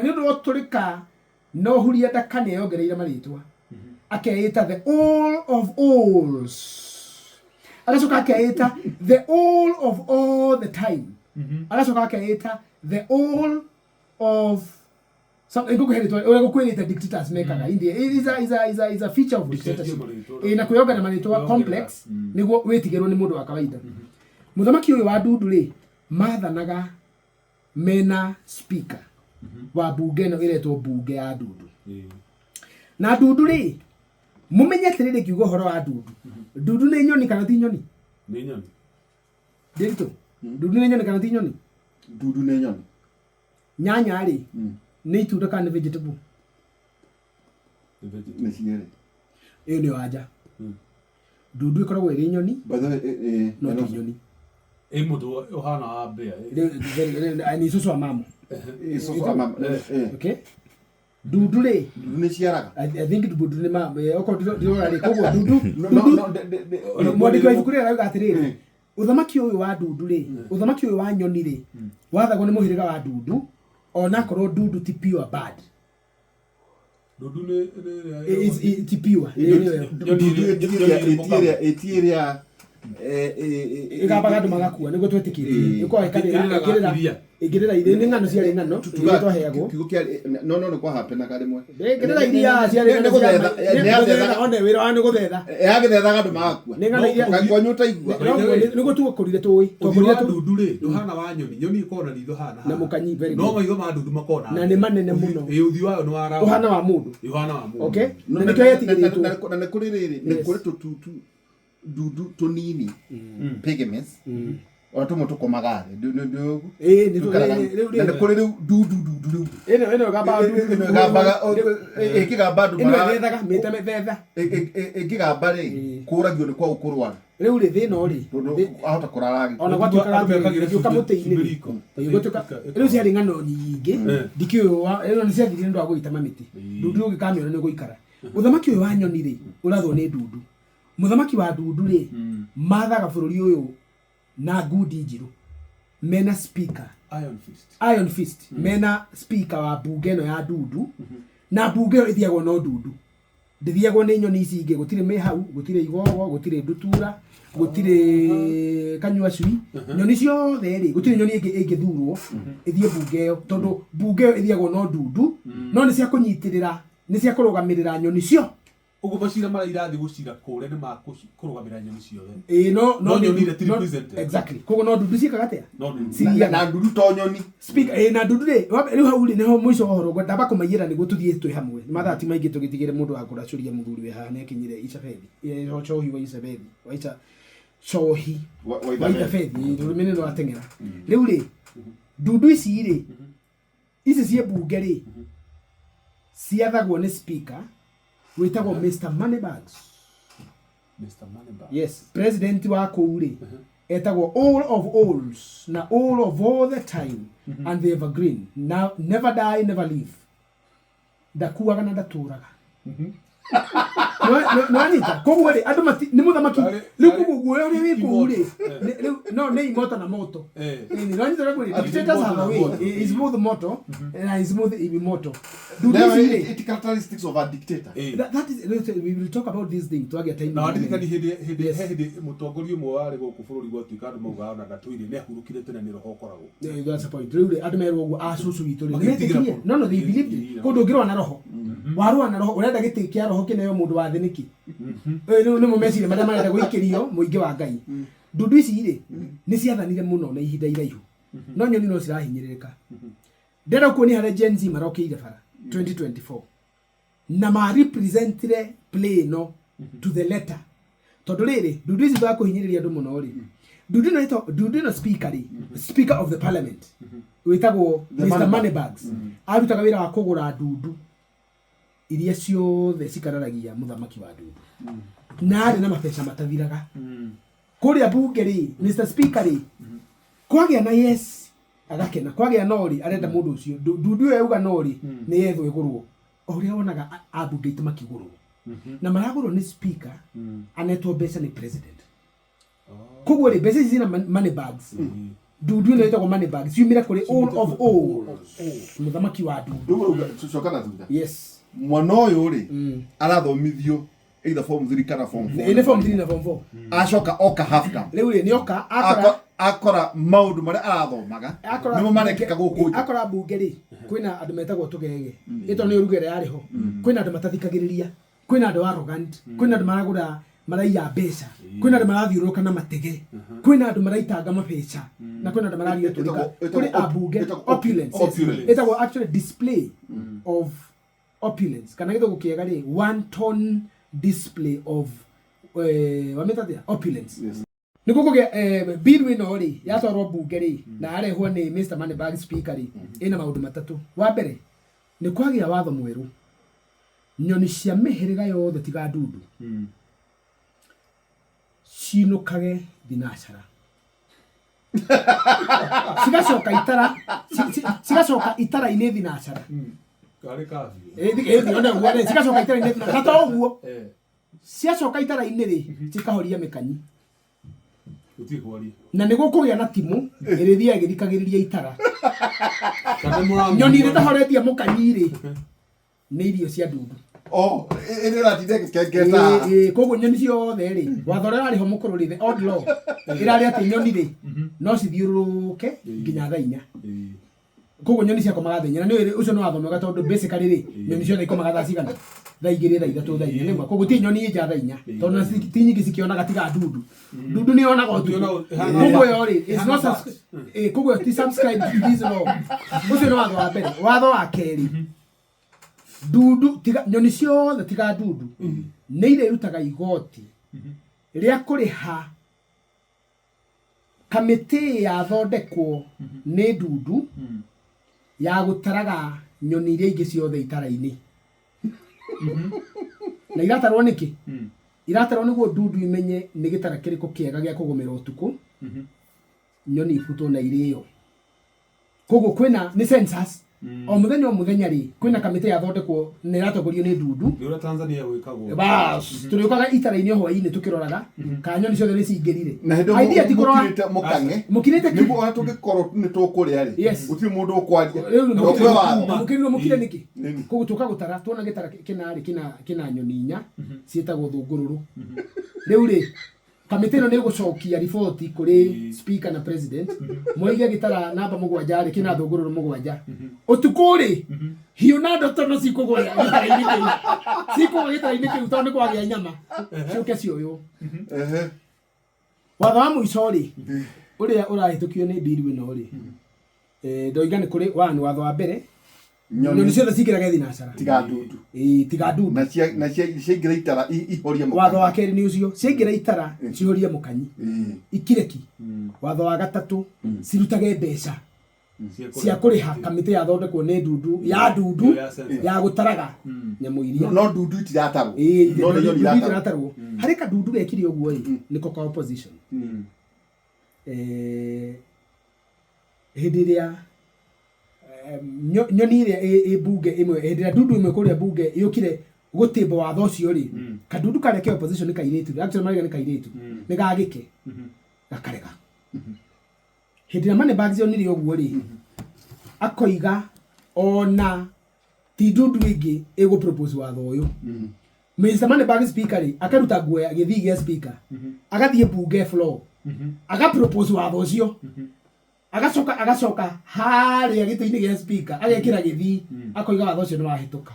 Nĩ ũndũ wa ũtũrĩka na ũhuria ndaka nĩ eyongereire marĩtwa. Akeĩta the all of alls. Agacoka akeĩta the all of all the time. Agacoka akeĩta the all of ngũkũhe rĩtwa ũrĩa gũkwĩrĩte dictators mekaga. India is a feature of dictatorship. Ĩ na kwĩyongerera marĩtwa complex nĩguo wĩtigĩrwo nĩ mũndũ wa kawaida. Mũthamaki ũyũ wa ndundu rĩ, mathanaga mena speaker wa mbunge ĩno ĩretwo mbunge ya ndundu. Na ndundu rĩ, mũmenye atĩrĩrĩ, ngiuga ũhoro wa ndundu, ndundu nĩ nyoni kana ti nyoni? Nĩ nyoni. Ndĩritũ, ndundu nĩ nyoni kana ti nyoni? Ndundu nĩ nyoni. Nyanya rĩ, nĩ itunda kana nĩ vegetable? Nĩ vegetable. Nĩ cierĩ. Ĩyo nĩyo anja. Ndundu ĩkoragwo ĩrĩ nyoni. By the way, no ti nyoni. Ĩ mũtwe ũhana wa mbĩa. Nĩ cũcũ wa mamo. Cũcũ wa mama. Okay, ndundu rĩ, Ndundu nĩ ciaraga. I think ndundu nĩ ma okorwo ndirora rĩ, koguo ndundu No, ndundu no, mwandĩki wa ibuku rĩrĩ arauga atĩrĩrĩ, ũthamaki ũyũ wa ndundu rĩ, ũthamaki ũyũ wa nyoni rĩ, wathagwo nĩ mũhĩrĩga wa ndundu, onakorwo ndundu ti pure bird. Ndundu nĩ ĩrĩa Ti pure. Nĩ Ndundu ĩti ĩrĩa ĩgambaga andũ magakua nĩguo twĩtĩkĩtie. Ĩkoragwo ĩkarĩra Ĩrĩraga ĩngĩrĩra iria. Ĩngĩrĩra iria, nĩ ng'ano ciarĩ ng'ano iria twaheagwo. Kiugo kĩa no nĩ kwahapenaga rĩmwe. Ĩngĩrĩra iria ciarĩ Nĩ ng'ano gũthetha, cia nĩ yathethaga. one wĩra wa nĩ gũthetha. Yagĩthethaga andũ magakua. Nĩ ng'ano iria Kwanyu ũtaigua. Nĩguo tuokũrire tũĩ Ũthiũ twakũrire wa tũ ndundu rĩ, ndũhana wa nyoni. Nyoni ĩkoragwo na ritho hana Na mũkanyi, very no good. maitho ma ndundu makoragwo Na nĩ manene mũno. Ĩ ũthiũ wayo nĩ wa round. Ũhana wa mũndũ. Ĩ ũhana wa mũndũ. Okay, na nĩkĩo yetigĩrĩtwo. Na nĩ kũrĩ rĩrĩ, nĩ kũrĩ tũtutu ndundu tũnini, pygmies, ona tũmwe tũkomaga thĩ. Ĩĩ, nĩ rĩu Na nĩ kũrĩ rĩu ndundu ndundu rĩu ĩno ĩgambaga ndundu. Ĩno ĩgambaga, ĩngĩgamba andũ Ĩno ĩthethaga mĩte thetha. Ĩngĩgamba rĩ, kũragio nĩ kwa ũkũrwara. Rĩu rĩ, thĩna rĩ Tondũ ahota kũrara ona Andũ gwatuĩkaga atĩrĩrĩ, mekagĩra ĩgĩũka cumbĩ- mũtĩ-inĩ cumbĩ rĩ, riko. ĩgĩtuĩka rĩu ciarĩ ng'ano nyingĩ, ndikĩũĩ ĩno nĩ ciathirire nĩ ũndũ wa gũgĩtema mĩtĩ. Ndundu ũngĩkamĩona nĩ ũgũikara. Ũthamaki ũyũ wa nyoni rĩ, ũrathwo nĩ ndundu. Mũthamaki wa ndundu rĩ, mathaga bũrũri ũyũ na ngundi njirũ mena speaker. Iron fist. Iron fist. Mena speaker wa mbunge ĩno ya ndundu, na mbunge ĩyo ĩthiagwo no ndundu, ndĩthiagwo nĩ nyoni ici ingĩ. Gũtirĩ mĩhau, gũtirĩ igogo, gũtirĩ ndutura, gũtirĩ kanyua cui. Nyoni ciothe rĩ, gũtirĩ nyoni ĩngĩ ĩngĩthurwo ĩthiĩ mbunge ĩyo, tondũ mbunge ĩyo ĩthiagwo no ndundu, no nĩ cia kũnyitĩrĩra, nĩ cia kũrũgamĩrĩra nyoni cio. Ũguo macira marĩa irathiĩ gũcira kũrĩa nĩ ma kũrũgamĩrĩra nyoni ciothe. Ĩĩ, no No nĩ nyoni iria ti represented. Exactly, koguo no ndundu ciĩkaga atĩa? No ndundu. Ciathiaga. Na ndundu to nyoni. Speaker, na ndundu rĩ, rĩu hau rĩ nĩho mũico wa ũhoro. Ngwenda kũmaiyĩra nĩguo tũthiĩ twĩ hamwe. Nĩ mathaa ti maingĩ, tũgĩtigĩre mũndũ wa kũracũria. Mũthuri wĩ haha nĩ akinyire Icabethi. Cohi wa Icabethi, wa Ica cohi wa wa Ithabethi. Ithabethi, rũrĩmĩ nĩ rwateng'era. Rĩu rĩ, ndundu ici rĩ, ici ciĩ mbunge rĩ, ciathagwo nĩ speaker wĩtagwo Mr Moneybags. Mr Moneybags. Yes, president wa kũu rĩ, etagwo all of alls na all of all the time and the evergreen, now never die, never leave, ndakuaga na ndatũraga. Nĩwanyita? Koguo rĩ, andũ mati nĩ mũthamaki rĩu. Koguo guoya ũrĩa wĩ kũu rĩ, rĩu no nĩ imoto na moto. Nĩwanyita ũrĩa ngwĩrĩte? Dictators have a way. Is both moto and is both immortal. Ndundu ici rĩ, It characteristics of a dictator. That is, we will talk about this thing twagia time. Na wandirikani hĩndĩ Yes. he hĩndĩ mũtongoria ũmwe warĩ gũkũ bũrũri, gwatuĩka andũ maugaga ona ndatũire, nĩ ahurũkire tene, nĩ roho ũkoragwo. Yeah, that's the point. Rĩu rĩ, andũ merwo ũguo a cũcũ witũ rĩ, Magĩtigĩra nĩmetĩkirie. kũndũ. No, they believed it. Kũndũ ũngĩrũa na roho, warũa na roho, ũrenda gĩtĩ kĩa roho kĩneo mũndũ wa thĩ nĩkĩ? Rĩu nĩmo meciria marĩa marenda gũikĩrio mũingĩ wa Ngai. Ndundu ici rĩ, nĩ ciathanire mũno na ihinda iraihu, no nyoni no cirahinyĩrĩrĩka. Ndĩrenda kuonia harĩa Gen Z marokĩire bara 2024 na ma representire play ĩno to the letter, tondũ rĩrĩ, ndundu ici twa kũhinyĩrĩria andũ mũno rĩ, ndundu ĩno ĩtagwo ndundu ĩno, speaker rĩ, speaker of the parliament wĩtagwo The Mr Moneybags. Moneybags, arutaga wĩra wa kũgũra ndundu iria ciothe cikararagia mũthamaki wa ndundu, na arĩ na mabeca matathiraga kũrĩa bunge rĩ. Mr Speaker rĩ, kwagĩa na yes agakena, kwagĩa no rĩ, arenda mũndũ ũcio. Ndundu ĩyo yauga no rĩ, nĩ yethwo ĩgũrwo o ũrĩa wonaga ambunge aitũ makĩgũrwo, na maragũrwo nĩ speaker anetwo mbeca nĩ president. Koguo rĩ, mbeca ici ciĩna money bags. Ndundu ĩno ĩtagwo Moneybag ciumire kũrĩ all of all, mũthamaki wa ndundu. Rĩu ũrauga coka na thutha. Yes. Mwana ũyũ rĩ, arathomithio either form 3 kana form 4. Ĩ nĩ form 3 na form 4. Acoka oka half term. Rĩu rĩ, nĩ oka akora Akora maũndũ marĩa arathomaga akora nĩmo marekĩka gũkũ nja. Akora mbunge rĩ, kwĩna andũ metagwo tũgege, ĩto nĩ ruga ĩrĩa yarĩ ho, kwĩna andũ matathikagĩrĩria, kwĩna andũ arrogant, kwĩna andũ maragũra, maraiya mbeca, kwĩna andũ marathiũrũrũka na matege, kwĩna andũ maraitanga mabeca, na kwĩna andũ mararia tũrika. Ĩtagwo Kũrĩ ambunge ĩtagwo opulence, yes. Opulence. Ĩtagwo actually display of opulence, kana gĩthũngũ kĩega rĩ, wanton display of wamĩta atĩa, opulence. Yes. Nĩguo kũgĩa bill ĩno rĩ, yatwarwo mbunge rĩ, na yarehwo nĩ Mr Moneybag speaker rĩ, ĩna maũndũ matatũ. Wa mbere, nĩ kwagĩa watho mwerũ, nyoni cia mĩhĩrĩga yothe tiga ndundu cinũkage thinacara, cigacoka itara, cigacoka itara-inĩ thinacara. Karĩ kabiũ. Ĩ, ona ũguo rĩ, cigacoka itara-inĩ thinacara, na to ũguo, Eh, ciacoka itara-inĩ rĩ, cikahoria mĩkanyi. Gũtirĩ kwaria. Na nĩ gũkũgĩa na timu ĩrĩthiaga ĩgĩthikagĩrĩria itara. Kana mũramũ- Nyoni iria ĩtahoretie mũkanyi rĩ, nĩ irio cia ndundu. Oh, ĩrĩa ĩratinda ĩgĩkengeta. Ĩ, koguo nyoni ciothe rĩ, watho ũrĩa ũrarĩ ho mũkũrũ rĩ, the old law ĩrarĩ atĩ nyoni rĩ, no cithiũrũrũke nginya thaa 4. Ĩĩ. Koguo nyoni ciakomaga thaa 4, na nĩ ũcio nĩ watho mwega, tondũ basically rĩ, nyoni ciothe ikomaga thaa cigana? Thaa 2, thaa 3, thaa 4, nĩma. Koguo ti nyoni ĩ nja thaa 4, tondũ na ti nyingĩ cikĩonaga tiga ndundu. Ndundu nĩ yonaga ũtukũ. Yonaga- ĩhana Koguo bat. yo rĩ, is Ĩhana not bat. koguo ti subscribe to this law. Ũcio nĩ watho wa mbere. Watho wa kerĩ, ndundu tiga nyoni ciothe tiga ndundu nĩ irĩrutaga igoti rĩa kũrĩha kamĩtĩ yathondekwo nĩ ndundu ya gũtaraga nyoni iria ingĩ ciothe itara-inĩ. Na iratarwo nĩkĩ? Iratarwo nĩguo ndundu imenye nĩ gĩtara kĩrĩkũ kĩega gĩa kũgũmĩra ũtukũ, nyoni ibutwo na irĩo. Koguo kwĩna nĩ census o mũthenya o mũthenya rĩ, kwĩna kamĩtĩ yathondekwo na ĩratongorio nĩ ndundu. Nĩ ũrĩa Tanzania gwĩkagwo. Bas, tũrĩũkaga itara-inĩ o hwaĩ-inĩ tũkĩroraga kana nyoni ciothe nĩ cingĩrire. Na hĩndĩ Idea ti ĩyo kũrora mũkirĩte mũkang'e. Mũkirĩte ki. Nĩguo ona tũngĩkorwo nĩ tũkũrĩa rĩ, Yes. gũtirĩ mũndũ ũkwaria. Rĩu Tondũ kwĩ watho. mũkĩrirwo mũkire nĩkĩ? Nĩni. Koguo tũka gũtara, tuona gĩtara kĩna rĩ, kĩna nyoni 4 ciĩtagwo thũngũrũrũ. Rĩu rĩ, kamĩtĩ ĩno nĩ ĩgũcokia riboti kũrĩ speaker na president, moige gĩtara namba 7 rĩ, kĩna thũngũrũrũ 7. Ũtukũ rĩ, hiũ na ndoto no cikũgwa gĩtara-inĩ kĩu, cikũgwa gĩtara-inĩ kĩu tondũ nĩ kwagĩa nyama, ciũke cioywo. Watho wa mũico rĩ, ũrĩa ũrahĩtũkio nĩ bill ĩno rĩ, ndoiga nĩ kũrĩ one, watho wa mbere, nyoni Nyoni ciothe cingĩraga thinacara tiga ndundu. Ĩĩ, tiga ndundu. Na ciaingĩra itara ihorie mũkanye. Watho wa kerĩ nĩ ũcio, ciaingĩra itara cihorie mũkanyi, ikire ki. Watho wa gatatũ, cirutage mbeca cia kũrĩha kamĩtĩ yathondekwo nĩ ndundu ya ndundu Ĩyo ya census. ya gũtaraga nyamũ iria. No ndundu itiratarwo. Ĩĩ, No nĩ nyoni ndundu iratarwo. itiratarwo. Harĩ kandundu gekire ũguo ĩ, nĩko ka opposition. Hĩndĩ ĩrĩa nyoni ĩrĩa ĩ mbunge ĩmwe, hĩndĩ ĩrĩa ndundu ĩmwe kũrĩa mbunge yũkire gũtĩmba watho ũcio rĩ, kandundu karĩa ke opposition nĩ kairĩtu, actually marauga nĩ kairĩtu, nĩ gagĩke gakarega. Hĩndĩ ĩrĩa Moneybags onire ũguo rĩ, akoiga ona ti ndundu ĩngĩ ĩgũ propose watho ũyũ. Mr Moneybag speaker rĩ, akaruta nguo ya gĩthii gĩa speaker, agathiĩ mbunge floor, aga propose watho ũcio, agacoka harĩa gĩtĩ-inĩ gĩa speaker, agekĩra gĩthii, akoiga watho ũcio nĩ wahĩtũka.